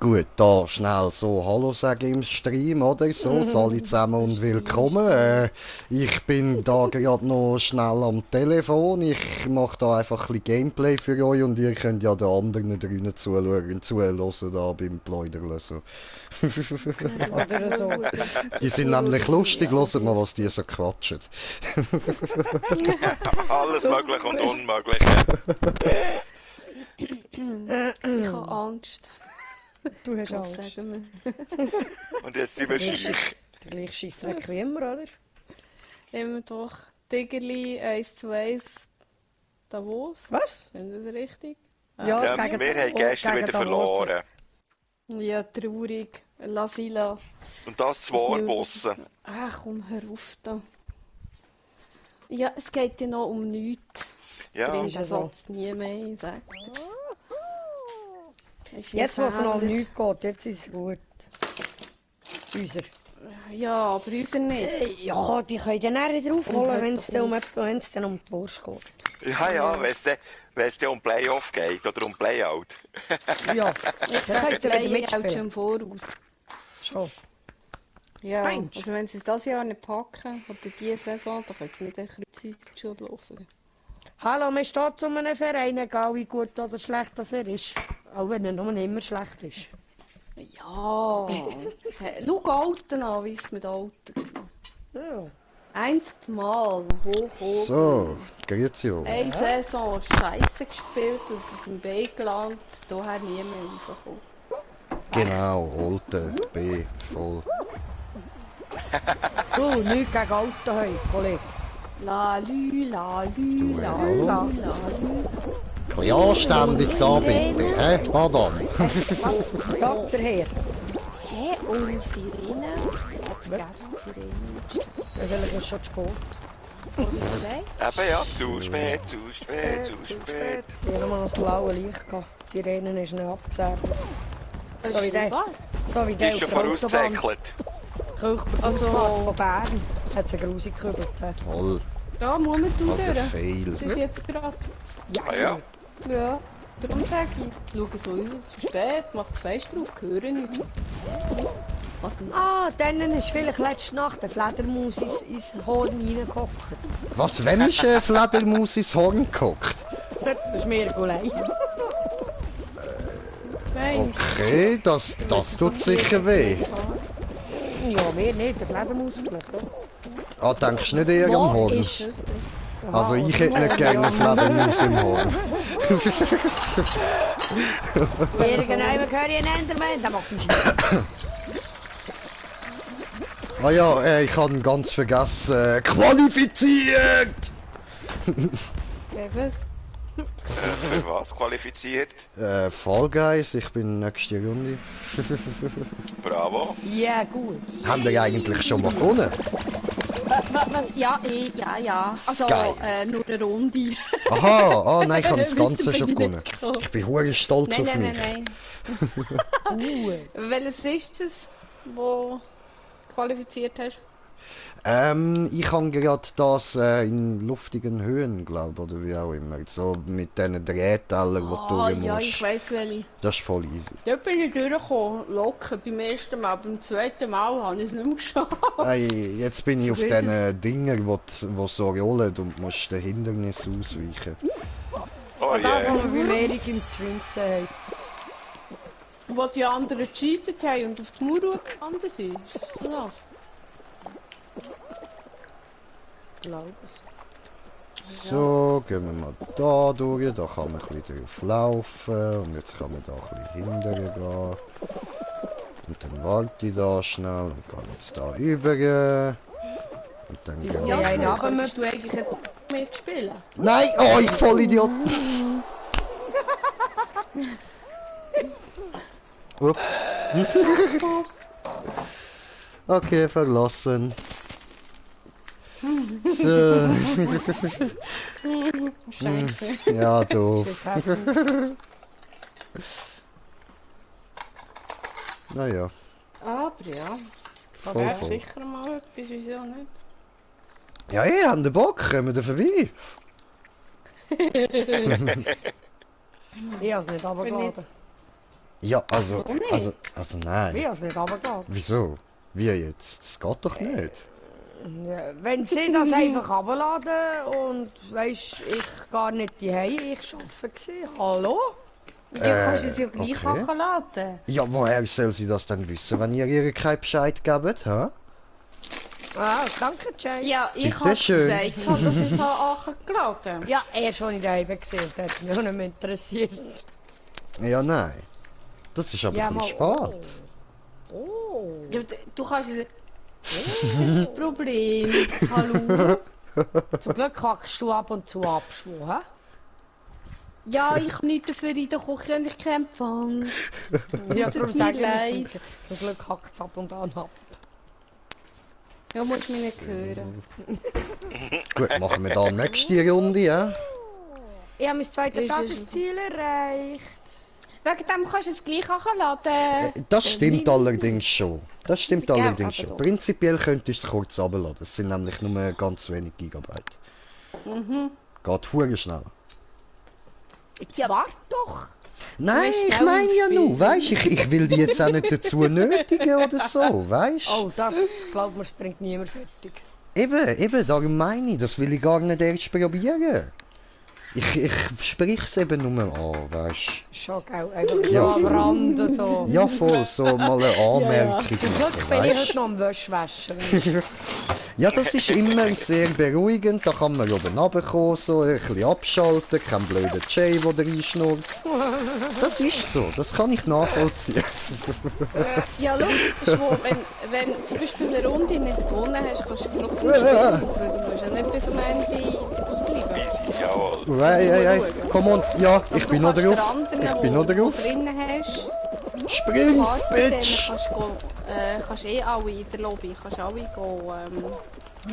Gut, da schnell so Hallo sagen im Stream, oder so, alle zusammen und willkommen. Ich bin da gerade noch schnell am Telefon. Ich mache da einfach ein bisschen Gameplay für euch und ihr könnt ja den anderen drinnen zuhören da beim Pläudern. So. Oder so. Die sind nämlich lustig, hört mal, was die so quatschen. Alles möglich und unmöglich. Ich habe Angst. Du hast Was Angst. sagen Und jetzt sind wir schüch. Der gleiche Scheissdreck wie immer, oder? wir? Immer doch Tigerli 1 zu 1 Davos. Was? Sind das richtig? Ja, Ja, gegen- wir haben gestern gegen wieder Davos. verloren. Ja, traurig. Lasila. Und das zwei Warbossen. Ach, komm, hör auf da. Ja, es geht ja noch um nichts. Ja, Bringt ist ja den so. Satz nie mehr, ich sag dir's. Ist Jetzt, wo es noch um gefährlich. nichts geht, jetzt ist es gut. Unser. Ja, aber unser nicht. Ja, die können dann auch wieder aufholen, hört wenn doch es dann um die Wurst geht. ja, wenn es dann um Playoff geht oder um Playout. Ja, Ich dann sage könnt ihr wieder Play out schon mitspielen. im Voraus. Schon. Ja, Meinst du? also wenn sie es dieses Jahr nicht packen, oder diese Saison, dann können sie nicht eine Kreuzungsschule laufen. Hallo, man steht zu einem Verein, egal wie gut oder schlecht das er ist. Auch wenn er nur immer schlecht ist. Ja, schau Alten an, wie es mit Alten. Ja. Einziges Mal hoch. So, grüezi wohl. Eine Saison Scheiße gespielt, das ist im B gelandet, daher nie mehr rausgekommen. Genau, Holte, B, voll. Du, nichts gegen Alten heute, Kollege. La lü, la lü, Du, la hallo? lü, la lü. Ein bisschen anständig da bitte, hä, Madame? Sagt der Herr. Hä? Oh, Sirene? Ich hab vergessen, Sirene. Vielleicht ist schon zu spät. Was hast du gesagt? Eben ja, zu spät, zu spät, zu spät. Sie haben noch das blaue Licht gehabt. Die Sirene ist nicht abgesägt. Das So wie ist der. wahr. So wie Die der ist auf schon der Autobahn. vorausgesäckelt. Kirchberufsfahrt von Bern. Hat sie grusig gekübelt. Toll, Da muss man du was ein durch. Fail. Sind jetzt gerade. Ah ja. Ja, darum sag ich. Schau so raus, zu spät, macht das Fenster auf, höre nichts. Warte mal. Ah, dann ist vielleicht letzte Nacht eine Fledermaus ins Horn reingehockt. Was, wenn ist Fledermaus ins Horn gehockt? Das ist mir gleich. Nein. Okay, das tut sicher weh. Ja, mir nicht. Der Fledermaus vielleicht. Ah, denkst du nicht eher am Horn? Ist... Also ich hätte nicht gerne eine Fledermaus im Horn. Irgendjemand höre ich einen Enderman, der macht mich schlecht. Ah ja, ich habe ganz vergessen. Qualifiziert! Was? Für was qualifiziert? Fall Guys, ich bin nächste Runde. Bravo. Ja, gut. Haben wir eigentlich schon mal gewonnen? Was? Ja, ja. Also, Geil. nur eine Runde. Aha, nein, ich habe das Weiter Ganze bin schon ich gewonnen. nicht gekommen. Ich bin hure stolz auf mich. Nein. Welches ist es, wo du qualifiziert hast? Ich habe gerade das in luftigen Höhen, glaube oder wie auch immer. So mit diesen Drehtellern, wo du durch Ja, musst. ich weiss welche. Das ist voll easy. Dort bin ich durchgekommen, locker beim ersten Mal. Beim zweiten Mal habe ich es nicht mehr geschafft. Hey, jetzt bin ich auf Wie ist diesen Dinger, wo so rollen und musst den Hindernis ausweichen. Oh Und das, je. was wir bei Erik im Stream gesehen haben. Wo die anderen gecheatet haben und auf die Mauer gelandet sind. Ist das so? Glaube es. So, gehen wir mal da durch, da kann man ein bisschen drauf laufen und jetzt kann man da ein bisschen hinterher gehen. Und dann warte ich da schnell und gehe jetzt da rüber. Und dann gehen Ja, wir... ja, Ja, nachher könntest du eigentlich nicht mitspielen? Nein, oh, ich Vollidiot! Ups. Okay, verlassen. So. Scheiße. Ja, doof. Jetzt helfen. Naja, Aber ja, das voll, wäre voll. sicher mal etwas, wieso nicht? Ja, ihr habt den Bock, kommen wir vorbei. Ich habe es nicht runtergeladen. Ja, also, Warum nicht? also nein. Wie, also nicht runtergehen. Wieso? Wie jetzt? Das geht doch nicht. Ja, wenn sie das einfach runterladen und weisst, ich gar nicht die ich arbeite gsi. Hallo? Du kannst es ja gleich okay. laden. Ja, woher soll sie das denn wissen, wenn ihr ihr keinen Bescheid gebt, hä? Ah, danke, Jay. Ja, ich Bitte habe schön. gesagt, dass ich es angeladen. Ja, erst als ich daheim gesehen habe, hat mich auch nicht mehr interessiert. Ja, nein. Das ist aber Ja, ein bisschen mal- spät. Oh. Ja, du kannst es... Das Problem. Hallo? Zum Glück hackst du ab und zu ab, Schwu, hä? Ja, ich habe nichts dafür in der Küche und ich keinen Empfang. Ja, Tut darum mir sage ich, leid. zum Glück hackt es ab und an ab. Ja, musst du mich nicht hören. Gut, machen wir da nächste Runde, ja? Ich habe mein zweites Ist es- Tagesziel erreicht. Wegen dem kannst du es gleich anladen. Das stimmt allerdings schon. Das stimmt Ja, allerdings aber schon. doch. Prinzipiell könntest du es kurz runterladen. Es sind nämlich nur ganz wenig Gigabyte. Geht hure schnell. Jetzt warte doch. Nein, ist ich schnell meine ja im nur, Spiel. weißt ich will die jetzt auch nicht dazu nötigen oder so, weißt Oh, das, glaub mir, bringt niemand fertig. Eben, darum meine ich, das will ich gar nicht erst probieren. Ich sprich's eben nur an, weißt Schon, gell? Einfach Ja. so am Rand und so. Ja, voll, so mal eine Anmerkung. Zum Glück machen, bin ich weisst? heute noch am Wäschwaschen. Ja, das ist immer sehr beruhigend, da kann man oben runterkommen, so ein bisschen abschalten, kein blöder Jay, der da reinschnurrt. Das ist so, das kann ich nachvollziehen. Ja, schau, Schwo, wenn du zum Beispiel eine Runde nicht gewonnen hast, kannst du trotzdem spielen. Also, du musst ja nicht bis am Ende dabei bleiben. Jawohl. Hey, komm on, ja, ich bin noch drauf. Ich bin noch Wo drauf. du drinnen hast, Spring, Party, dann Bitch! kannst alle in der Lobby, kannst alle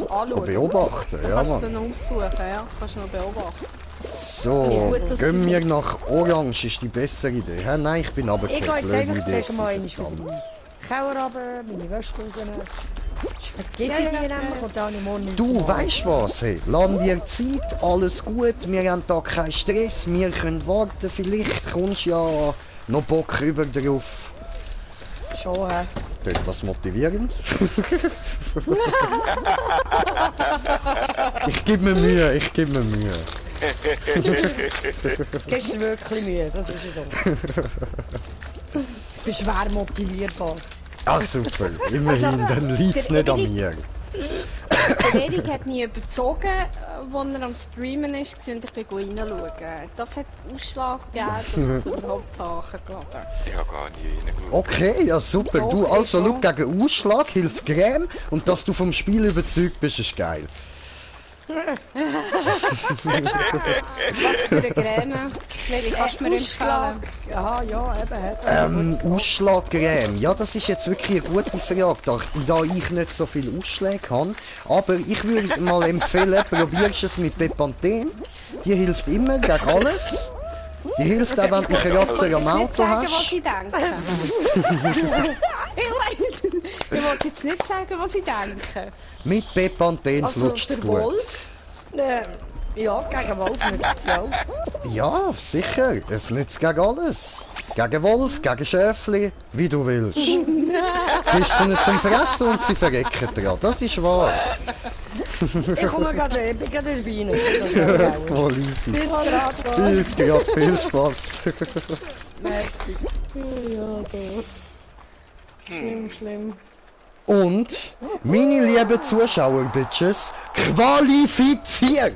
anschauen. Beobachten, ja Kannst du Mann. dann aussuchen, ja, kannst du noch beobachten. So, Ja, gut, dass gehen sie- wir nach Orange, ist die bessere Idee. Hä? Nein, ich bin aber Ich gehe keine jetzt blöde einfach Idee. zuerst mal einmal verdammt. wieder in den Keller runter, meine Wäsche rausnehmen. Spaghetti Ja, ja, nehmen ja. und dann im Morgen Du, weißt was, hey, lass dir Zeit, alles gut, wir haben da keinen Stress, wir können warten, vielleicht kommst ja noch Bock rüber drauf. Schon, hä? Tönt das motivierend? Ich gebe mir Mühe, ich gebe mir Mühe. Gibst dir wirklich Mühe, das ist es so. Du bist schwer motivierbar. Ah, super, immerhin, dann liegt es nicht an mir. Der Erik hat mich überzogen, als er am Streamen ist und ich bin reinschauen. Das hat Ausschlag gegeben, dass ich überhaupt Sachen geladen. Ich habe gar nie reingeschaut. Okay, ja super, Doch, du, ich also schon. schau, gegen Ausschlag hilft Creme und dass du vom Spiel überzeugt bist, ist geil. Für eine Creme, welche kannst du mir empfehlen? Ja, ja, eben. Hat Ausschlagcreme, ja, das ist jetzt wirklich eine gute Frage, da ich nicht so viele Ausschläge habe. Aber ich würde mal empfehlen, probierst es mit Bepanthen. Die hilft immer gegen alles. Die hilft auch, wenn du einen Kratzer am Ich Auto sagen, was hast. ich denke. Ich wollte jetzt nicht sagen, was ich denke. Mit Bepanthen Also, flutscht es der gut. Wolf, Ja, gegen Wolf nützt es ja auch. Ja, sicher. Es nützt gegen alles. Gegen Wolf, gegen Schäfli, wie du willst. Gibst sie nicht zum Fressen und sie verrecken dran. Das ist wahr. Ich komme gerade, ich bin gerade in der Beine. Voll easy. Bis gerade. Bis gerade viel Spaß. Merci. schlimm. Und, meine lieben Zuschauer-Bitches, qualifiziert!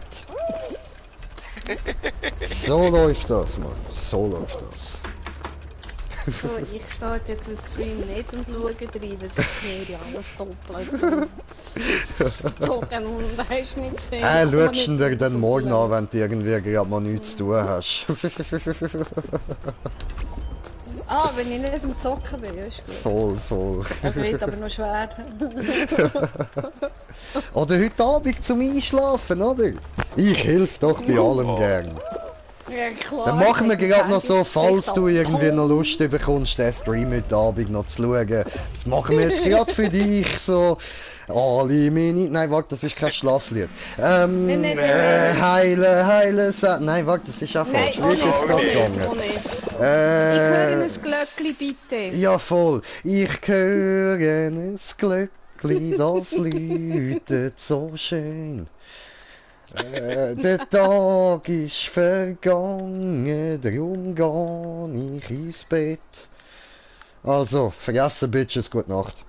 So läuft das, Mann. So läuft das. So, ich starte jetzt den Stream nicht und schaue rein, das ist mir ja alles doppelt. Zocken und hast nicht gesehen. Schaust du dir dann morgen an, wenn du irgendwie gerade mal nichts zu tun hast. Ah, wenn ich nicht am Zocken bin, ja, ist gut. Voll. Das wird aber noch schwer. Oder heute Abend zum Einschlafen, oder? Ich helfe doch bei allem gern. Ja, klar. Dann machen wir ich gerade noch hätte so, jetzt falls gesagt, du irgendwie oh, noch Lust bekommst, den Stream heute Abend noch zu schauen. Das machen wir jetzt gerade für dich, so. Alle meine... Nein, warte, das ist kein Schlaflied. Nein. Heile, nein, warte, das ist auch Nein, falsch. Wie ist jetzt das auch gegangen? nicht. höre ein Glöckli, bitte. Ja, voll. Ich höre ein Glöckli, das läutet so schön. Der Tag ist vergangen, darum geh ich ins Bett. Also, vergessen, Bitches, gute Nacht.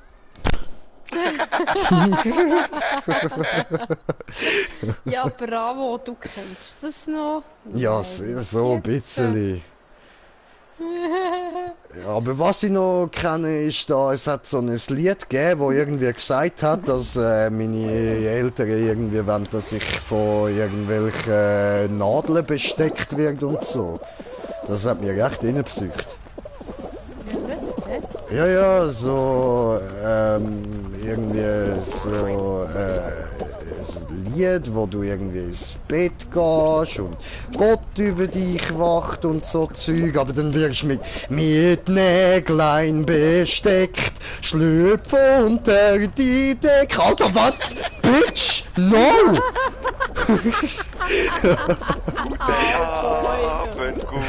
Ja, bravo, du kennst das noch? Ja, Nein, so ein jetzt. bisschen. Ja, aber was ich noch kenne, ist da, es hat so ein Lied gegeben, wo irgendwie gesagt hat, dass meine Eltern irgendwie wollen, dass ich von irgendwelchen Nadeln besteckt werde und so. Das hat mich recht reingepsycht. Ja, ja, so, irgendwie so, ein Lied, wo du irgendwie ins Bett gehst und Gott über dich wacht und so Zeug, aber dann wirst du mit Näglein besteckt, schlüpf unter die Decke. Alter, was? Bitch! No! Ja, fängt gut.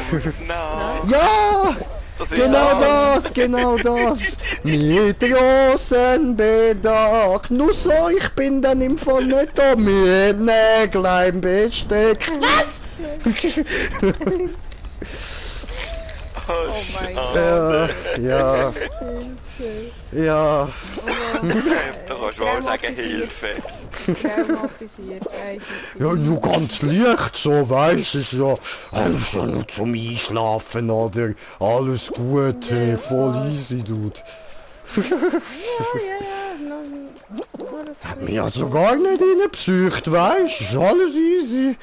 Nein. Ja! Das ist Genau das. Mit Rosenbedacht. Nur so, ich bin dann im Fall nicht da. Mit Näglein besteckt. Was? Oh mein Gott. Ja. Ja. Da kannst du auch sagen, Hilfe. Traumatisiert, Ja, nur ganz leicht, so, weißt du, ist ja einfach nur zum Einschlafen, oder? Alles gut, hey, voll easy, dude. Hat mich also gar nicht reingepsycht, weißt du? Ist alles easy.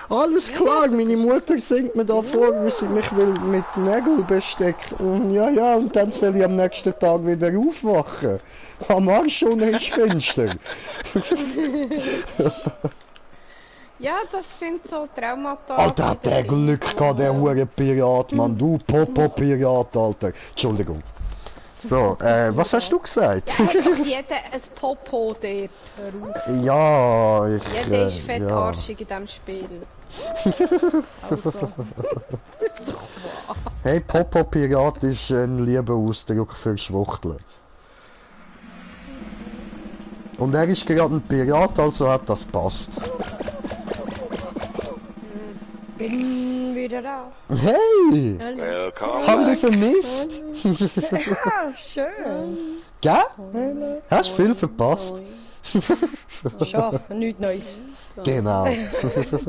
Alles klar, meine Mutter singt mir da vor, wie sie mich will mit Nägeln bestecken. Und ja, und dann soll ich am nächsten Tag wieder aufwachen. Am Arsch schon ist finster. Ja, das sind so Traumata. Alter, hat der Glück gehabt, der hure Pirat, Mann. Du Popo-Pirat, Alter. Entschuldigung. So, was hast du gesagt? Ja, hat doch jeder ein Popo dort. Ja, ich... Jeder ist ja. fettarschig in diesem Spiel. Also. Das ist doch wahr. Hey, Popo-Pirat ist ein lieber Ausdruck für Schwuchteln. Und er ist gerade ein Pirat, also hat das passt. Bin wieder da. Hey! Willkommen. Haben dich vermisst? Ja, schön. Gell? Hast viel verpasst? Schon, nichts Neues. Genau. Bin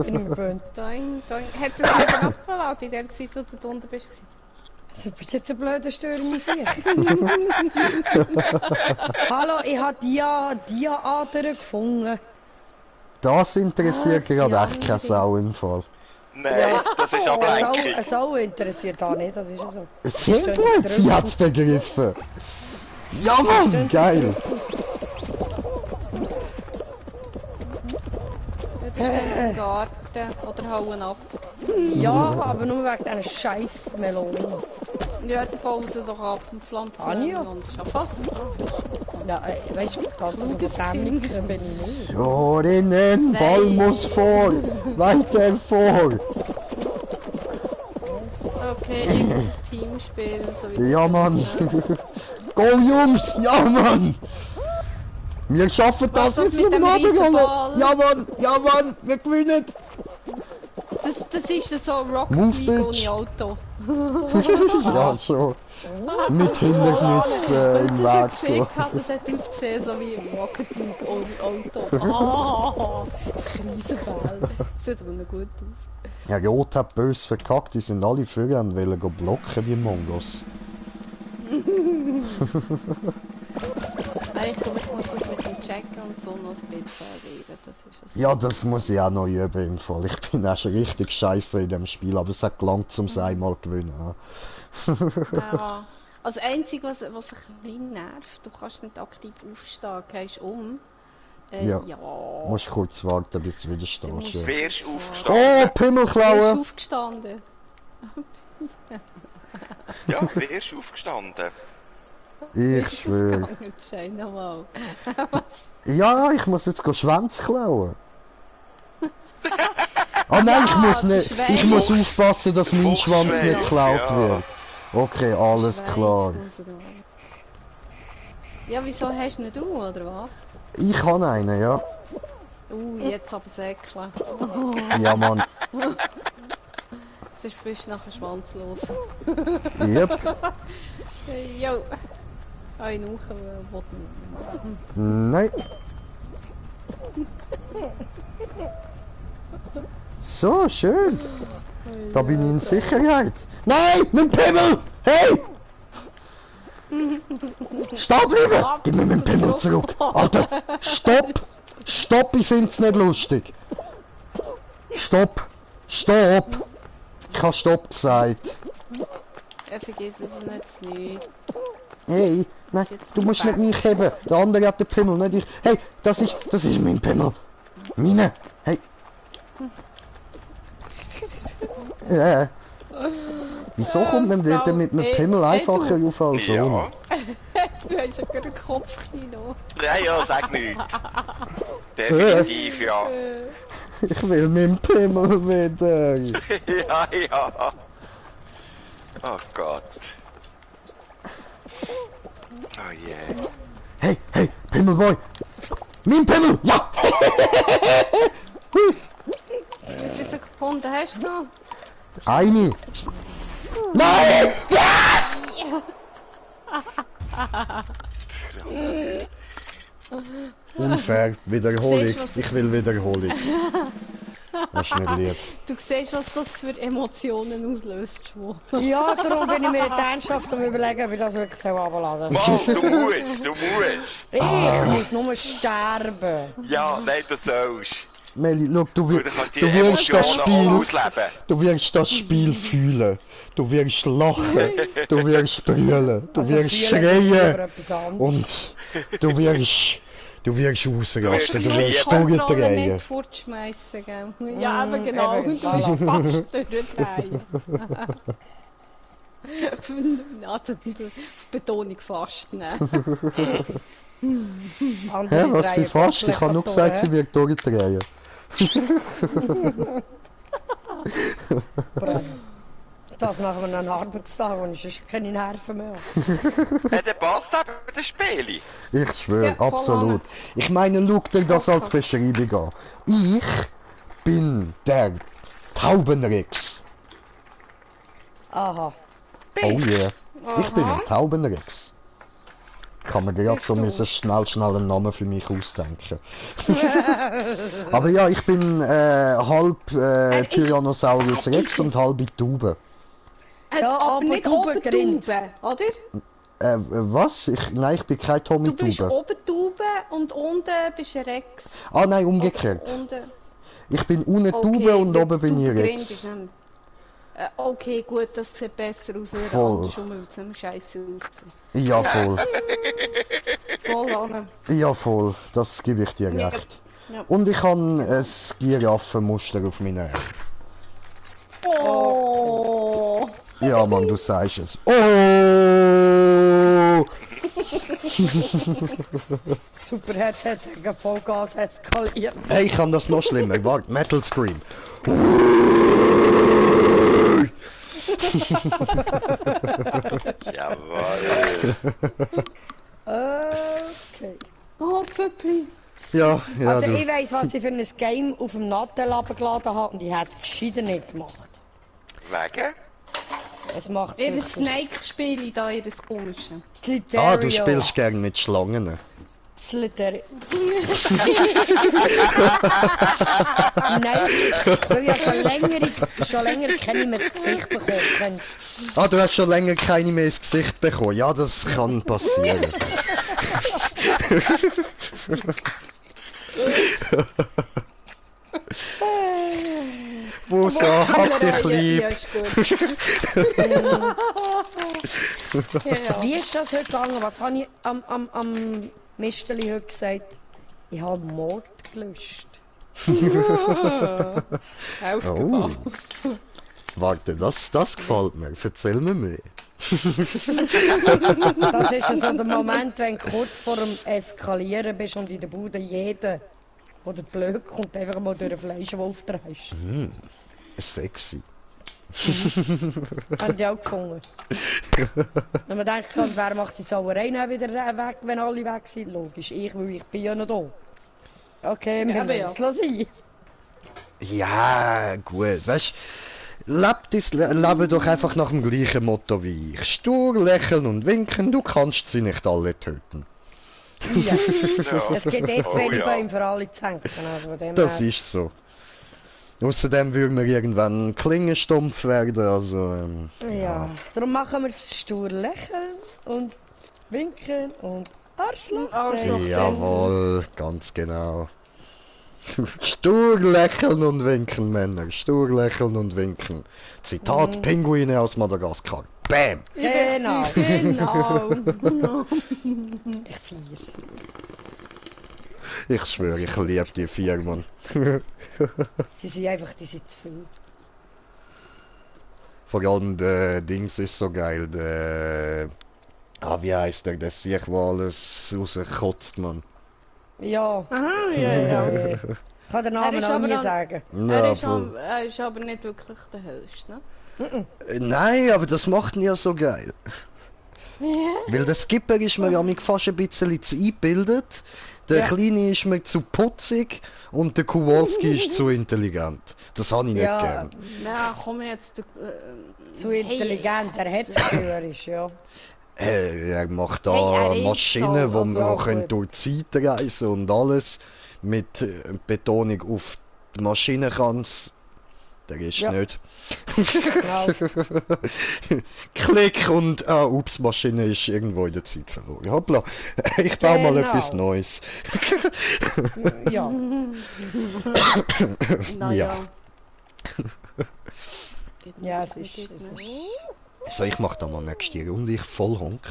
ich mir gewöhnt. Hat es sich wieder abgeladen in der Zeit, wo du da unten bist? Du bist jetzt ein blöder Störmisier. Hallo, ich habe Dia-Adern gefunden. Das interessiert gerade echt keine Sau im Fall. Nein, das ist Ablenkung. Eine Sau interessiert gar nicht, das ist ja so. Sehr gut, sie hat's begriffen. Ja, Mann, geil. Ja, die stehen im Garten oder hauen ab. Ja, aber nur wegen einer scheiß Melone. Ja, die bauen sie doch ab und pflanzen Anja? und ist ja fast. Ja, weißt du, ganz so gefährlich bin ich nicht. So, innen, Ball muss vor. Weiter vor. Okay, irgendein Teamspiel, so wie Ja, das Mann. ist. Go, Jungs. Ja, Mann. Wir schaffen das Was jetzt mit mit dem dem Riesenball? Abend. Ja, Mann, wir gewinnen. Das ist ja so Rocket Move, League bitch. ohne Auto. Ja, so. Mit Hindernis im Das hat Weg, gesehen, so. das hat ausgesehen so wie Rocket League ohne Auto. Riesenball. Das sieht aber noch gut aus. Ja, Rot hat böse verkackt, die sind alle früher und wollen go blocken, die Mongos. Ich glaube, ich muss das mit dem Checken und so noch ein bisschen lernen. Das ist es. Ja, das muss ich auch noch üben im Fall. Ich bin auch schon richtig scheiße in dem Spiel, aber es hat gelangt, um es einmal zu gewinnen. Ja. Also das Einzige, was ein bisschen nervt, du kannst nicht aktiv aufstehen, gehst um. Ja. Ja. Musst kurz warten, bis du wieder Du stehst. musst- Ja. Wirst Oh, aufgestanden. Du Pimmelklaue! bist aufgestanden. Ja, wirst aufgestanden. Ich schwöre. Schau nochmal. Ja, ich muss jetzt Schwänze klauen. Ah nein, ich Ja, muss der nicht. Schwein. Ich muss aufpassen, dass mein Fuchsschwein, Schwanz nicht geklaut ja. wird. Okay, alles klar. Ja, wieso hast nicht du, oder was? Ich kann einen, ja. Jetzt aber säckeln. Ja, Mann. Sonst bist du nachher schwanzlos. Yep. Jo. Ein Uchen, will nicht. Nein. So, schön. Da bin ich in Sicherheit. Nein, mein Pimmel! Hey! Steh bleiben! Gib mir meinen Pimmel zurück! Alter, stopp! Stopp, ich find's nicht lustig. Stopp! Stopp! Ich habe Stopp gesagt. Er vergisst es nicht. Hey, nein, du musst nicht mich heben. Der andere hat den Pimmel, nicht ich. Hey, das ist mein Pimmel. Meine. Hey. Wieso kommt man dort mit einem Pimmel einfacher auf als Ja. ohne? Du hast ja gerade ein Kopfkino. Ja, sag nichts. Definitiv, ja. Ich will meinen Pimmel wieder. Ja, ja. Oh Gott. Oh je. Hey, hey, Pimmelboy. Mein Pimmel, ja. Wie viele Sekunden hast du noch? Eine. Nein! Unfair, Wiederholung. Siehst du, was- Ich will Wiederholung. Das ist nicht lieb. Du siehst, was das für Emotionen auslöst, Schwo. Ja, darum bin ich mir jetzt ernsthaft am überlegen, wie das wirklich runterladen soll. Mann, du musst. Ich muss nur sterben. Ja, nein, du sollst. Meli, schau, Du kannst die du wirst das Emotionen auch Spiel, ausleben. du wirst das Spiel fühlen. Du wirst lachen, du wirst brüllen, du wirst schreien und du wirst ausrasten, du wirst durchdrehen. nicht fortschmeißen, gell? Ja, aber genau. eben, Du wirst fast durchdrehen. Also, auf Betonung fast, ne? Hä, was für fast? Ich habe nur gesagt, sie wird durchdrehen. Das nach einem Arbeitstag und ich sonst keine Nerven mehr. Der passt eben das Spiel. Ich schwöre, Ja, voll absolut. Ich meine, schau dir das als Beschreibung an. Ich bin der Taubenrex. Aha. Oh yeah. Ich bin ein Taubenrex. Kann man gerade so müssen schnell einen Namen für mich ausdenken. Aber ja, ich bin halb Tyrannosaurus Rex und halb Taube. Ja, aber aber nicht Tauben oben grinnt. Tauben, oder? Was? Nein, ich bin kein Tommy Du bist Taube. oben Tauben und unten bist du Rex. Ah nein, Oder umgekehrt. unten. Ich bin unten Okay, Taube und der oben bin ich Taubengrind Rex. ist nämlich- Okay, gut, das sieht besser aus, als Voll. andersrum, weil es nämlich scheiße aussieht. Ja, voll. Voll an. Ja, voll. Das gebe ich dir Ja. recht. Ja. Und ich habe ein Giraffenmuster auf meiner Arm. Oh! Ja, Mann, du sagst es. Oh! Super, jetzt hat es gegen Vollgas eskaliert. Hey, ich kann das noch schlimmer. Warte, Metal Scream. Jawohl. Okay. Oh, Pöppli! Ja, ja, Also du. ich weiss, was ich für ein Game auf dem Nattel abgeladen habe und ich hätte es gescheiter nicht gemacht. Wegen? Es macht Ihr wirklich Snake-Spiel da, ihr komische. Slytherio. Ah, du spielst gern mit Schlangen. Slytherio. Nein, weil ich schon länger keine mehr ins Gesicht bekommen. Kennst Ah, du hast schon länger keine mehr ins Gesicht bekommen. Ja, das kann passieren. Musa, hab dich lieb. Ja, ist gut. Ja. Wie ist das heute gegangen? Was habe ich am Misteli heute gesagt? Ich habe Mord gelöscht. Aufgepasst. Warte, das gefällt mir. Erzähl mir mehr. Das ist so der Moment, wenn du kurz vor dem Eskalieren bist und in der Bude jeder Oder blöd kommt einfach mal durch den Fleischwolf dreist. Sexy. Haben die auch gefunden. Wenn man denkt, wer macht die Sauerei dann wieder weg, wenn alle weg sind? Logisch, ich, weil ich bin ja noch da. Okay, wir aber müssen es sein. Ja, gut, weißt lebe doch einfach nach dem gleichen Motto wie ich. Stur, lächeln und winken, du kannst sie nicht alle töten. Ja. Ja. Es gibt jetzt Oh, wenig ja. Bäume für alle zu hängen. Also von dem Das her- ist so. Außerdem würden wir irgendwann klingenstumpf werden, also Ja. Darum machen wir es stur lächeln und winken und Arschloch. Arschloch. Jawohl, ganz genau. Stur lächeln und winken, Männer. Stur lächeln und winken. Zitat Pinguine aus Madagaskar. Bam! Genau. Genau. Ich feier's. Ich schwöre, ich liebe die vier, Mann. Die sind einfach, die sind zu viel. Vor allem der Dings ist so geil, der... wie heißt der sich, wo alles rauskotzt, Mann. Ja. Aha, ja. Ich kann den Namen ist auch aber nie dann- sagen. Ja, Er ist aber nicht wirklich der Hellste, ne? Nein, aber das macht ihn ja so geil. Weil der Skipper ist mir ja fast ein bisschen zu eingebildet, der Ja. Kleine ist mir zu putzig und der Kowalski ist zu intelligent. Das habe ich nicht Ja. gern. Ja, komm jetzt. Zu intelligent, er hat es gehört, ja. Er macht da Hey, er ist Maschinen, so, wo wir ja, auch gut. durch die Zeit reisen und alles. Mit Betonung auf die Maschine kann's. Der ist Ja. nicht. Genau. Klick und ups, Maschine ist irgendwo in der Zeit verloren. Hoppla, ich baue mal Genau. etwas Neues. Ja. Naja. Ja, es ist- So, ich mach da mal nächste Runde, ich voll honk.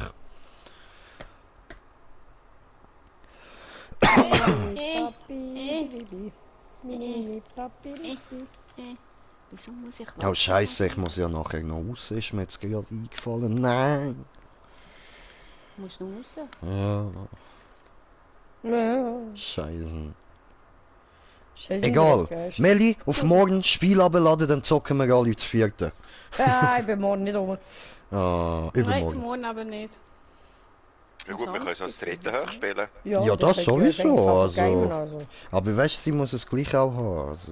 Wieso muss ich Oh Scheiße, ich muss ja nachher noch raus, ist mir jetzt gerade eingefallen. Nein. Musst du raus? Ja, Ja. Scheiße. Scheiße, Egal. gell? Meli, auf morgen Spiel abladen, dann zocken wir alle zu vierte. Ja, ich bin morgen nicht um. Ah, Nein, übermorgen. morgen aber nicht. Ja gut, wir können es als dritte hochspielen. Ja, dann das können wir sowieso, einfach also. gamen, also. Aber weißt du, sie muss es gleich auch haben. Also.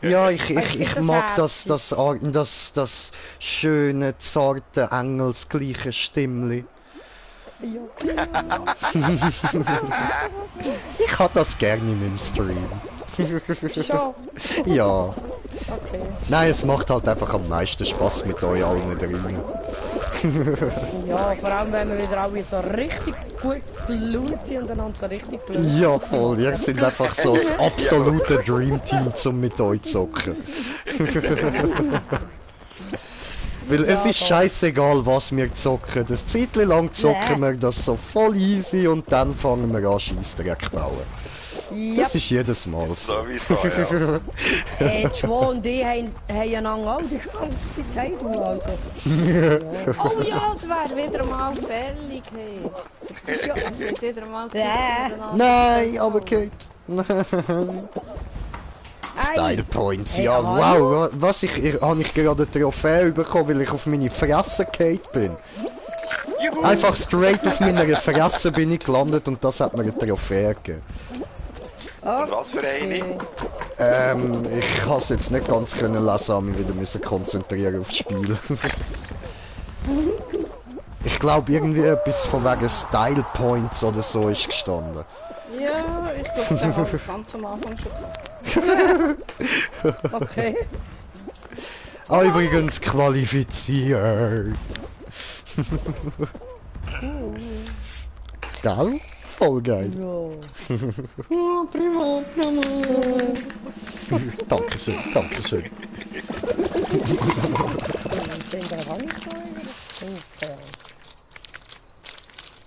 Ja, ich das mag herzig. das schöne, zarte, engelsgleiche Stimmli. Ja. Ich hab das gerne in meinem Stream. Schon. Ja. Okay. Nein, es macht halt einfach am meisten Spaß mit euch allen drin. Ja, vor allem wenn wir wieder alle so richtig gut gelaunt sind und einander so richtig blöd. Ja, voll. Ihr seid einfach so das absolute Dreamteam, um mit euch zu zocken. Weil es Ja, ist voll. scheißegal, was wir zocken. Das Zeitchen lang zocken wir das so voll easy und dann fangen wir an Scheissdreck zu bauen. Ja, Das ist jedes Mal so. Sowieso, ja. die Schwo und die haben einander auch die ganze Zeit heim, also. Oh ja, es wäre wieder mal fällig. Hey. Es wird wieder mal Zeit, Ja. miteinander Nein, zu aber zocken. Kate. Style Points, Hey, ja, hallo? wow. Was habe ich gerade eine Trophäe bekommen, weil ich auf meine Fresse Kate bin. Einfach straight auf meiner Fresse bin ich gelandet und das hat mir eine Trophäe gegeben. Und was für eine? Ich kann es jetzt nicht ganz können lesen, aber mich wieder müssen konzentrieren aufs Spiel. Ich glaube irgendwie etwas von wegen Style Points oder so ist gestanden. Ja, ich glaube, der hat ganz am Anfang schon. Okay. Ah, übrigens qualifiziert. Gell? Voll geil. Ja. Ja, prima. Dankeschön, Dankeschön. Den da kann ich schon eigentlich. Okay.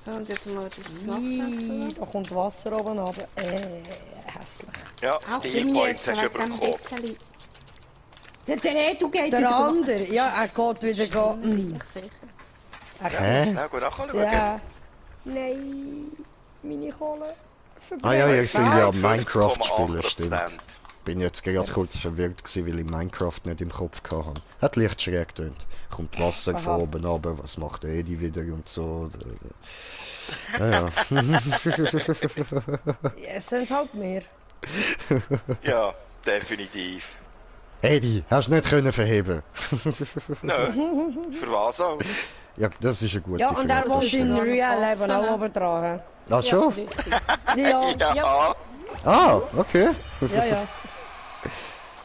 So, und jetzt mal das Ih, Nachtessen. da kommt Wasser oben runter. Hässlich. Ja, Auch Steel Points hast du bekommen. Der Edu geht Der wieder andere, ja, er geht wieder gehen. Ich sicher. Er Hä? Ja, gut, nachschauen. Ja. Nein. meine Kohle Ah ja, ihr seid ja Minecraft 5,8%. spielen, stimmt. Bin jetzt gerade kurz verwirrt gewesen, weil ich Minecraft nicht im Kopf hatte. Hat leicht schräg getönt. Kommt Wasser Aha. von oben runter, was macht der Edi wieder und so. Ja, ja. Ja, es sind halt mehr. Ja, definitiv. Edi, hast du nicht können verheben? Nö, für was auch? Ja, das ist eine gute Ja, und er Frage. wohnt in Ja, Real passen, Leben auch ne? oben dran. Ah, schon? richtig. Ja, Ja, Ah, okay. ja, ja.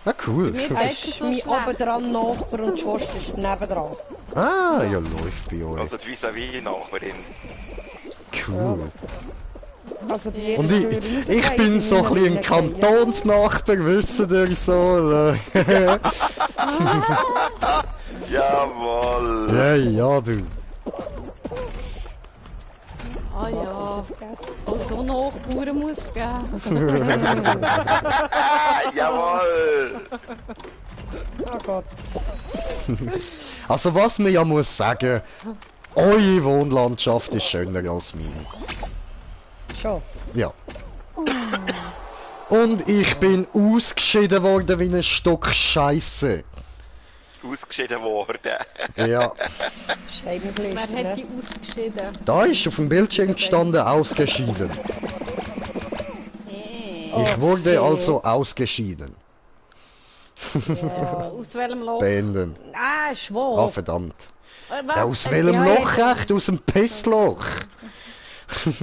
Na cool. Mir Er geht es ist so mein schlecht. oben dran Nachbar und die Schwester ist nebendran. Ah, ja, läuft bei euch. also die Vis-à-vis-Nachbarin. Cool. Also bei jeder Und Tür ich rausgehen, bin so ein bisschen ein reingehen. Kantonsnachbar, wisst ihr so. Jawohl! Hey, ja, du. Ah ja, oh, so Nachbarn muss es geben. Jawohl! Oh Gott. Also was man ja muss sagen, eure Wohnlandschaft ist schöner als meine. Schon. Ja. Und ich bin ausgeschieden worden wie ein Stock Scheiße. Ausgeschieden worden. Ja. Wer Scheibenglister, hat ne? die ausgeschieden? Da ist auf dem Bildschirm gestanden, ausgeschieden. Ich wurde also ausgeschieden. Ja. Aus welchem Loch? Beenden. Ah, Ah, schwul. verdammt. Was? Ja, aus welchem ja, Loch ja. echt? Aus dem Pissloch. Ich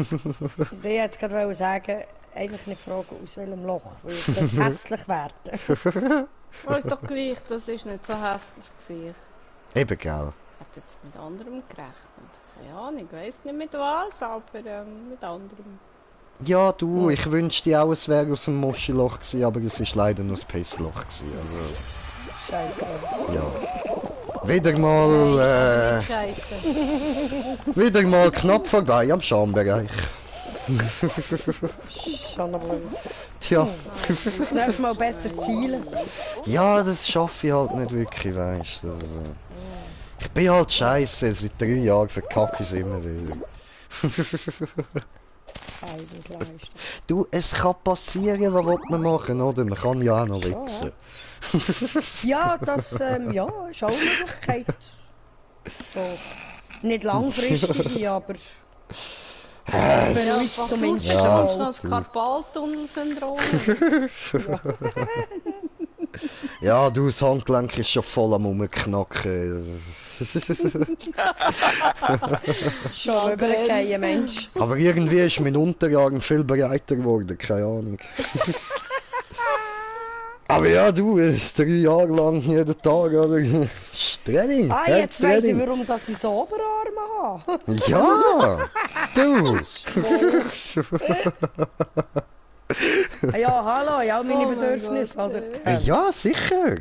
wollte gerade sagen, einfach nicht fragen, aus welchem Loch, weil es könnte hässlich werden. Oh, ist doch gleich, das ist nicht so hässlich gewesen. Eben, gell. Ich hätte jetzt mit anderem gerechnet. Keine Ahnung, ich weiss nicht mit was, aber mit anderem. Ja, du, ich wünschte auch, es wäre aus dem Moschiloch gewesen, aber es ist leider nur das Pissloch gewesen, Scheiße. also, ja. Wieder mal, Scheiße. wieder mal knapp vorbei am Schambereich. Schon noch blöd. Tja, Das nächste Mal besser zielen. ja, das schaffe ich halt nicht wirklich, weißt du. Ich bin halt scheiße, seit 3 Jahren verkacke ich es immer wieder. Eigentlich leisten. Du, es kann passieren, was will man machen, oder? Man kann ja auch noch Schon, wichsen. Ja, das ja, ist auch eine Möglichkeit. So. Nicht langfristig, aber. Das Ja, beruhigt was zumindest sonst Ja. kommst du noch das Karpaltunnel-Syndrom. Ja, du, das Handgelenk ist schon voll am Rumknacken. Schon übergehen, Mensch. Aber irgendwie ist mein Unterarm viel breiter geworden, keine Ahnung. Aber ja, du, es ist 3 Jahre lang jeden Tag, oder? Training, Ah, jetzt weiss ich, Herztraining. warum dass ich so Oberarme habe. Ja, du. Ah ja, hallo, ja, meine Oh mein Bedürfnisse, Gott, oder? Ja, sicher.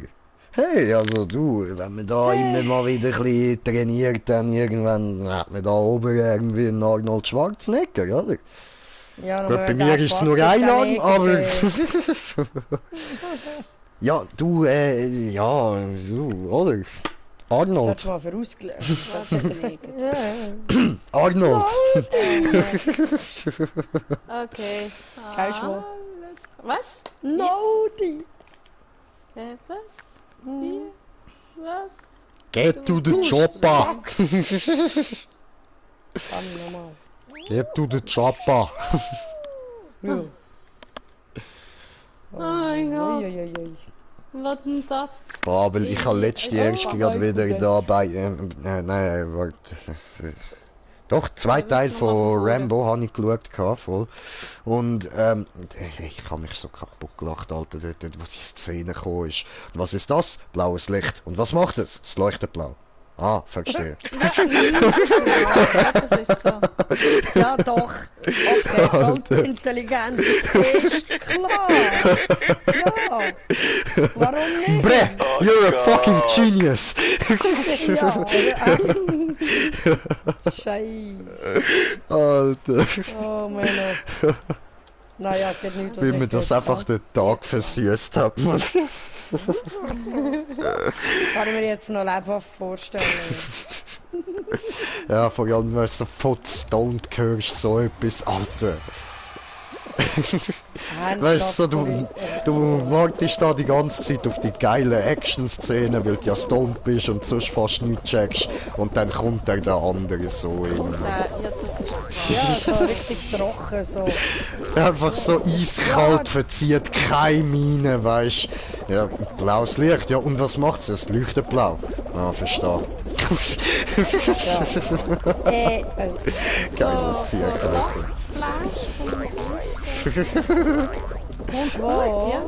Hey, also du, wenn man da immer mal wieder ein bisschen trainiert, dann irgendwann hat man da oben irgendwie einen Arnold Schwarzenegger, oder? Ja, Gut, bei mir ist es nur ein Arm, aber... Ja, du, ja, so, oder? Arnold, Solltest du mal vorausgelegt. Was überlegen. Ja, Arnold. Okay. Kein Schwur. Was? Nodi! Was? Wie? Was? Get to the chopper. Kann ich nochmal. Get to the chopper. Ja. Oh mein Gott. Uiuiui. Was denn das? Boah, aber ich habe letztes Jahr erst gerade wieder da bei... nein, warte. Doch, 2 Teile von Rambo habe ich geschaut, voll. Und ich habe mich so kaputt gelacht, Alter, dort wo die Szene gekommen ist. Und was ist das? Blaues Licht. Und was macht es? Es leuchtet blau. Ah, verstehe. Das ist so. Ja, doch. Okay, Grundintelligenz ist klar. Ja. Warum nicht? Bre, you're a fucking genius. Ja, Scheiße. Alter. Oh, Menno. Naja, geht nicht. Wie mir das einfach den Tag versüßt hat, man. Kann ich mir jetzt noch lebhaft vorstellen. Ja, vor allem, wenn du so von Stoned hörst, so etwas, Alter. Weißt du, du wartest da die ganze Zeit auf die geile Action-Szene, weil du ja stoned bist und sonst fast nichts checkst. Und dann kommt der andere so in. Ja, das ist Ja, so richtig trocken, so. Einfach so eiskalt verzieht, keine Miene, weißt du. Ja, blaues Licht, ja, und was macht's? Es leuchtet blau. Ah, verstehe. Geiles Tier, Alter. Flash Und wo? Ja,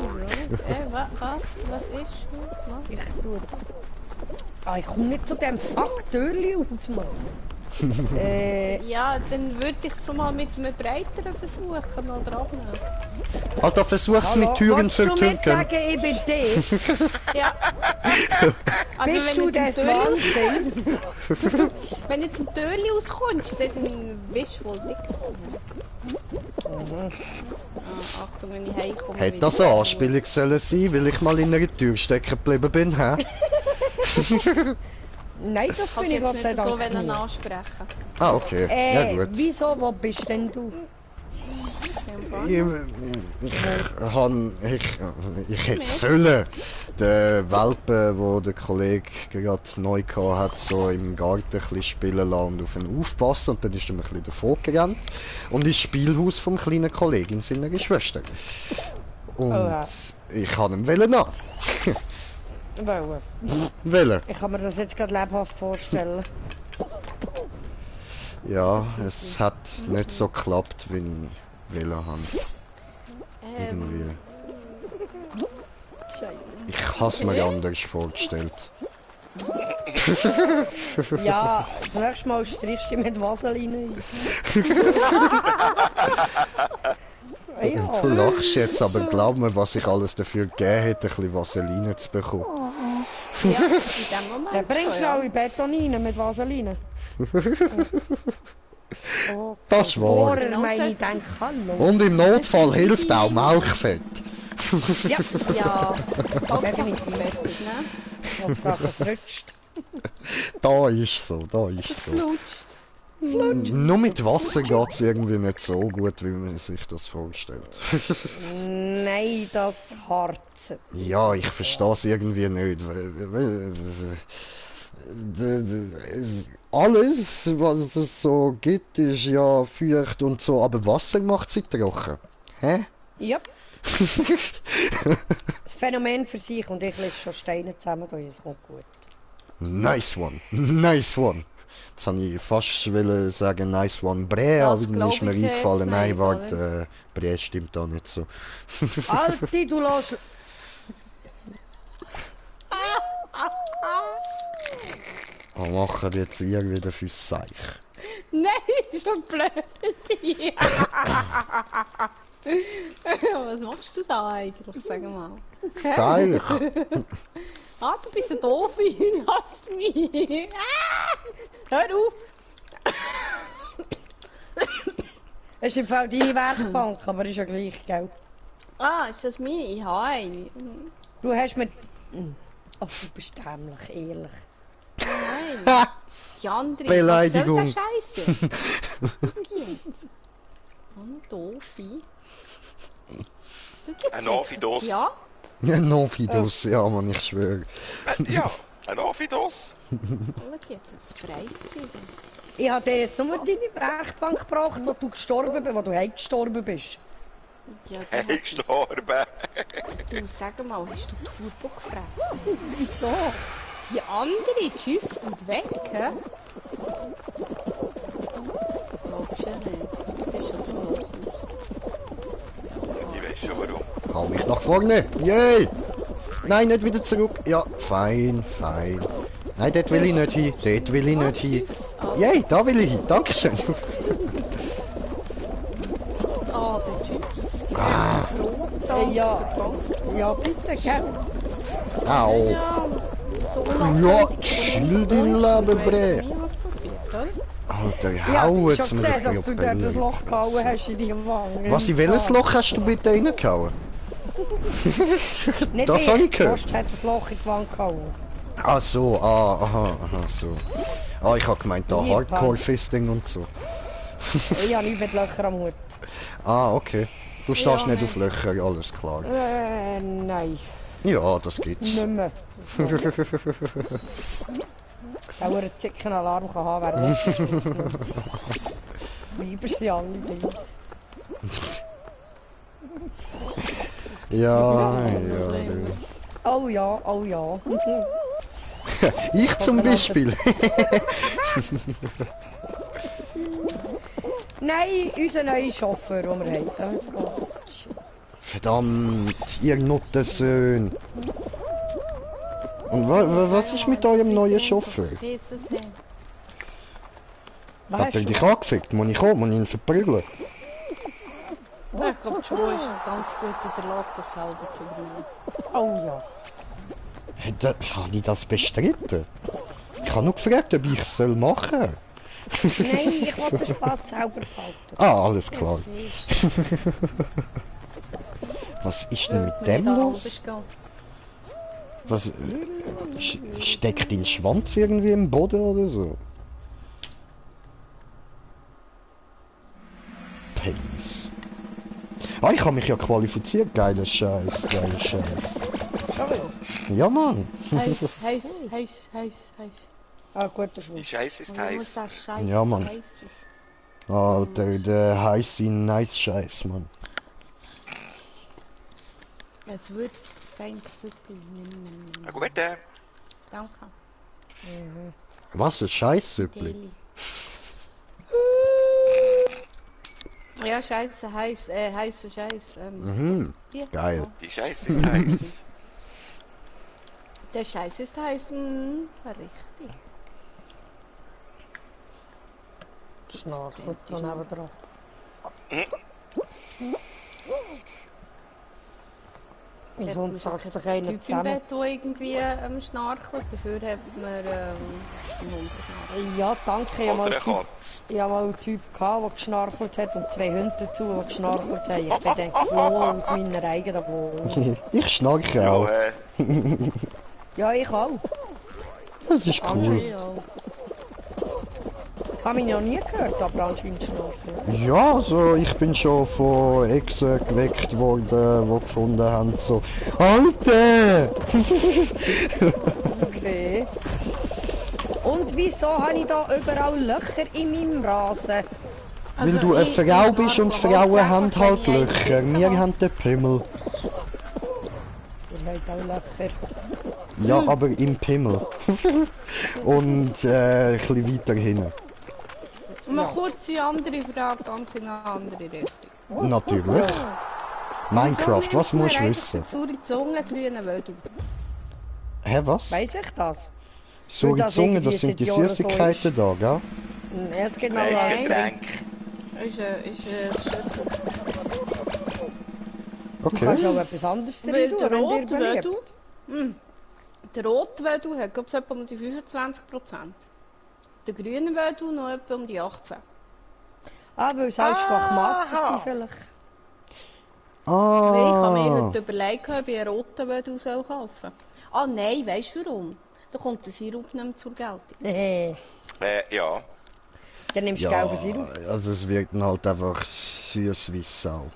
was ist? Was? Ich tue. Ah, ich komme nicht zu dem Fuck-Türli aus, Mann. Ja, dann würde ich es so mal mit einem breiteren versuchen oder abnehmen. Alter, versuch's mit Türen für Willst du mir Türken. sagen, ich bin dich? Ja. Also Bist wenn du du zum des Türli Wahnsinns? wenn du zum Türli auskommst, dann bist du wohl dick. Achtung, wenn ich heimkomme. Hätte das eine Anspielung sollen sein, weil ich mal in einer Tür stecken geblieben bin, hä? Nein, das bin Ich ich Gott jetzt sei nicht so Dank wollen nicht. ansprechen. Ah, okay. Ja, gut. Wieso, wo bist denn du? Ich hätte sollen. Den Welpen, wo der Kollege gerade neu gehabt hat, so im Garten ein bisschen spielen lassen und auf ihn aufpassen. Und dann ist er mir ein bisschen davor gerannt. Und ins Spielhaus vom kleinen Kollegen seiner Schwester. Und ja. ich kann ihm wollen nach. Wollen. Wollen. Ich kann mir das jetzt gerade lebhaft vorstellen. Ja, es hat nicht so geklappt, wie ich wollen habe. Irgendwie. Ich habe es mir anders vorgestellt. Ja, das nächste Mal strichst du mit Vaseline ein. Du Ja. lachst jetzt, aber glaub mir, was ich alles dafür gegeben hätte, ein bisschen Vaseline zu bekommen. Ja, in dem Moment. Dann bringst du schon, ja. auch in Beton rein mit Vaseline. Oh, Das war. Bohrer, meine denke, hallo. Und im Notfall hilft auch Milchfett. Ja, Ja, Hauptsache Definitiv. es fertig, ne? Hauptsache es rutscht. Da ist so, da ist so. Flutscht. Nur mit Wasser geht es irgendwie nicht so gut, wie man sich das vorstellt. Nein, das Harz. Ja, ich verstehe es irgendwie nicht. Alles, was es so gibt, ist ja feucht und so, aber Wasser macht sie trocken. Hä? Ja. Das Phänomen für sich und ich lese schon Steine zusammen, da es kommt gut. Nice one, nice one. Jetzt habe ich fast wollen sagen, nice one, Bre, aber Das dann ist mir glaub ich jetzt eingefallen, nein, nicht, warte, Bre stimmt da nicht so. Alti, du lässt... Was machen jetzt ihr wieder für Seich? Nein, so blöd. Was machst du da eigentlich? Sag mal. Geil! Ah, du bist ein Doofi. Lass mich. Hör auf. Es ist im Fall deine Werkbank, aber ist ja gleich, gell? Ah, ist das mir? Ich habe eine. Du hast mit... Ach, du bist dämlich, ehrlich. Nein. Die andere. Beleidigung. Was soll der Scheiße? Jetzt. Oh, eine Doofi. Ein Ofidos. Ja. Novidos, ja man, ich schwöre. Ja, ein Ofidos. Schau jetzt, jetzt freist sie. Ich habe dir jetzt nur deine Werkbank gebracht, wo du gestorben bist, wo du gestorben bist. Ja, Hey, gestorben. du sag mal, hast du Turbo gefressen? Wieso? Die andere, tschüss und weg, hä? Glaubst du nicht? Das ist schon so los. Ich weiß schon warum. Hau mich nach vorne! Yay! Nein, nicht wieder zurück! Ja, fein, fein. Nein, dort will ich nicht hin, dort will ich nicht hin. Yay, da will ich hin, dankeschön. Ah, der Tschüss. Ah. Ja, bitte, gell? Au. Ja, so Ja, chill dein Leben, Bre. Was passiert, oder? Alter, Ja, hau ich jetzt habe mir gesehen, dass du dort das Loch gehauen den hast in die Wange. Was, in welches Loch hast du bitte reingehauen? Nicht Das ich, habe ich gehört. Post hat das Loch in die Wange gehauen. Ach so, aha, so. Ah, ich hab gemeint, da Hier, Hardcore-Fisting und so. Ich habe nicht mit Löcher am Hut. Ah, okay. Du stehst Ja, nicht nein. auf Löcher, alles klar. Nein. Ja, das gibt's. Nicht mehr. Auch einen zicken Alarm kann haben, wer das Weiber sind alle drin. Ja, Oh ja, oh ja. Ich zum Beispiel. Nein, unser neuer Chauffeur, den wir haben. Verdammt, ihr Nuttensöhne. Und was ist mit eurem neuen Chauffeur? Was Hat hast er du? dich angefickt? Muss ich kommen und ihn verprügeln? Ja, ich glaube, Joe ist ganz gut in der Lage, das selber zu übernehmen. Oh ja. Habe ich das bestritten? Ich habe nur gefragt, ob ich es machen soll. Nein, ich will den Spaß selber behalten. Ah, alles klar. siehst du. Was ist denn mit Wenn dem ich da los? anders gehe. Was, steckt dein Schwanz irgendwie im Boden oder so? Penis. Ah, ich habe mich ja qualifiziert. Geiler Scheiß, geiler Scheiß. Schon wieder? Ja, Mann. heiß. Ah, guter Schwung. Die Scheiße ist Und ich muss heiß. das Scheiß Ja, Mann. heißen. Alter, der heiße nice Scheiß, Mann. Ein würziges, feines Suppe. Na gut, Danke. Was, ein Scheißsüppli? Deli. Ja, Scheiße, heiße Scheiß. Mhm, Hier. geil. Ja. die Scheiße ist heiß. Der Scheiß ist heiß. Richtig. Schnarchelt da nebendran. Mein Hund sagt sich einen Typ im zusammen. Bett, der irgendwie schnarchelt. Dafür hat man einen Hund geschnarchelt. Ja, danke. Ich habe Oder mal eine einen Typ, Katze. ich habe mal einen Typ gehabt, der geschnarchelt hat und zwei Hunde dazu, die geschnarchelt haben. Ich bin dann geflohen aus meiner eigenen Wohnung. Ich schnarche Ja, auch. Ja, ich auch. Das ist cool. Ja. Habe mich noch nie gehört, aber anscheinend schnarchen. Ja, also ich bin schon von Exen geweckt worden, die gefunden haben, so Alter! Okay. Und wieso habe ich da überall Löcher in meinem Rasen? Weil du eine Frau bist und Frauen haben halt Löcher. Wir haben den Pimmel. Ihr habt auch Löcher. Ja, aber im Pimmel. Und ein bisschen weiter hinten. Mal kurz eine andere Frage, ganz in eine andere Richtung. Natürlich. Minecraft, was musst du wissen? Saure Zunge, grüne Wälder. Hä, was? Weiss ich das? Saure das Zunge, irgendwie das sind die seit Jahren so Süßigkeiten da, gell? Es geht noch Nein, lange. Getränk. Ist ein Schüttel. Du kannst Okay. auch etwas anderes Weil drin tun, der wenn dir Rotwedel, beliebt. der Rotwedel hat glaube ich etwa um die 25%. Der grüne Wedel noch etwa um die 18%. Ah, weil es auch Schwachmaten sind vielleicht. Weil ich habe mir Ah. heute überlegt, ob ich einen roten Wedel kaufen soll. Ah nein, weißt du warum? Da kommt der Sirup nicht mehr zur Geltung. Nee. Ja. Dann nimmst du Ja, gelben Sirup. also es wirkt dann halt einfach süß wie Sau.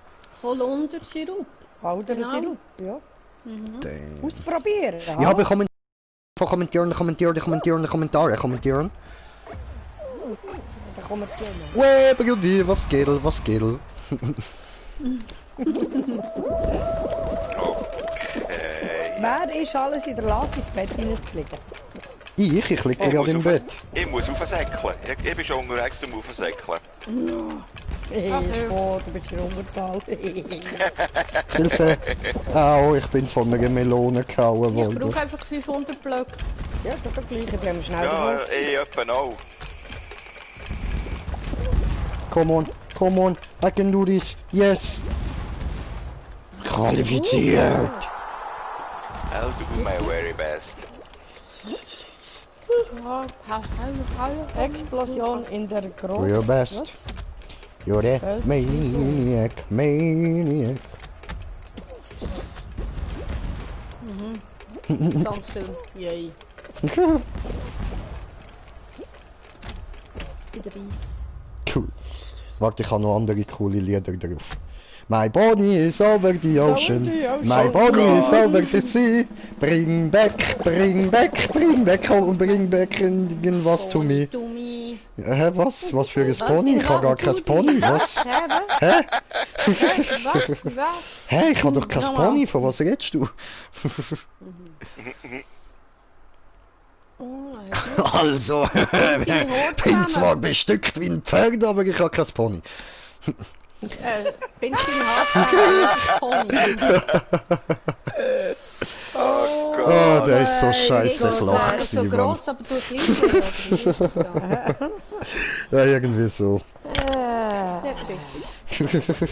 Holundersirup. Oder Genau. Sirup, ja. Damn. Ausprobieren. Ja, aber kommentieren. Dann kommen wir zu. Ué, Brudi, was geht? Wer ist alles in der Lage, ins Bett hineinzufliegen? Ich liege Ich gerade muss im auf- Bett. Ich muss aufsäckeln. Ich bin schon unterwegs zum Aufsäckeln. Hey, Okay. Sport, du bist schon unterzahlt. Hilfe! Au, ich bin von einer Melone gehauen Ich worden. brauche einfach 500 Blöcke. Ja, das ist doch gleich, ich bin schnell Ja, geworden. ich etwa auch. Come on, I can do this. Yes! Qualifiziert! I'll do my very best. Explosion in der Groß... Do your best. Was? You're a maniac. Ganz viel. Yay. Bin dabei. Cool. Warte, ich habe noch andere coole Lieder drauf. My body is over the ocean. My body is over the sea. Bring back, bring back, bring back, oh, bring back irgendwas to me. Dummi. Hä, was? Was für ein Was? Pony? Ich habe gar kein Pony, was? Hä, was? Hä? Was? Hä, ich habe doch kein Nochmal. Pony, von was redest du? Oh, Also, bin zwar bestückt wie ein Pferd, aber ich habe kein Pony. bin ich im Hafen. Oh Gott. Oh, der ist so scheiße flach Er ist so gewesen, Mann. gross, aber tut gleich weh, oder wie ist das so? Ja, irgendwie so. Ja, richtig.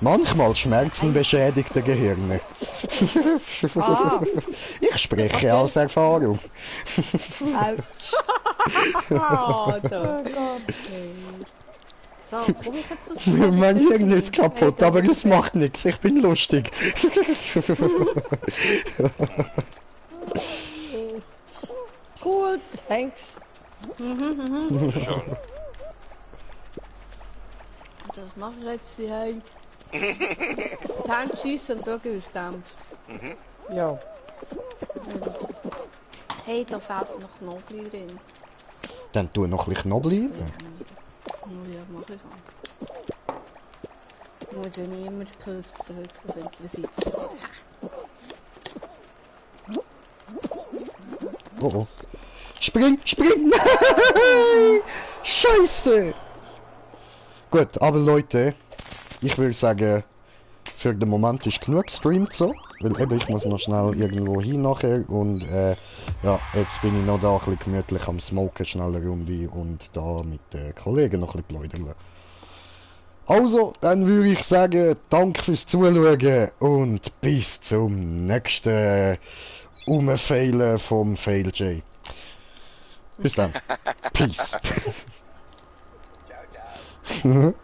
Manchmal Schmerzen beschädigt der Gehirne. Ich spreche aus Erfahrung. Autsch. Oh, da. So, komm ich jetzt zu Mein Hirn ist kaputt, aber es macht nichts. Ich bin lustig. Cool, thanks. Schon. Das mache ich jetzt wie heim. Die Hände schiessen und schauen, wie es dämpft. Ja. Hey, da fehlt noch Knoblauch drin. Dann tu noch ein bisschen Knoblauch rein. Oh ja, mach ich auch. Muss ja niemand geküsst, das interessiert sich nicht. Oh oh. Spring, spring! Nein! Scheiße! Gut, aber Leute, ich würde sagen, für den Moment ist genug gestreamt so. Weil eben, ich muss noch schnell irgendwo hin nachher und ja, jetzt bin ich noch da ein bisschen gemütlich am Smoken, schnell eine Runde und da mit den Kollegen noch ein bisschen pläudern. Also, dann würde ich sagen, danke fürs Zuschauen und bis zum nächsten Umfailen vom Fail J. Bis dann. Peace. Ciao, ciao.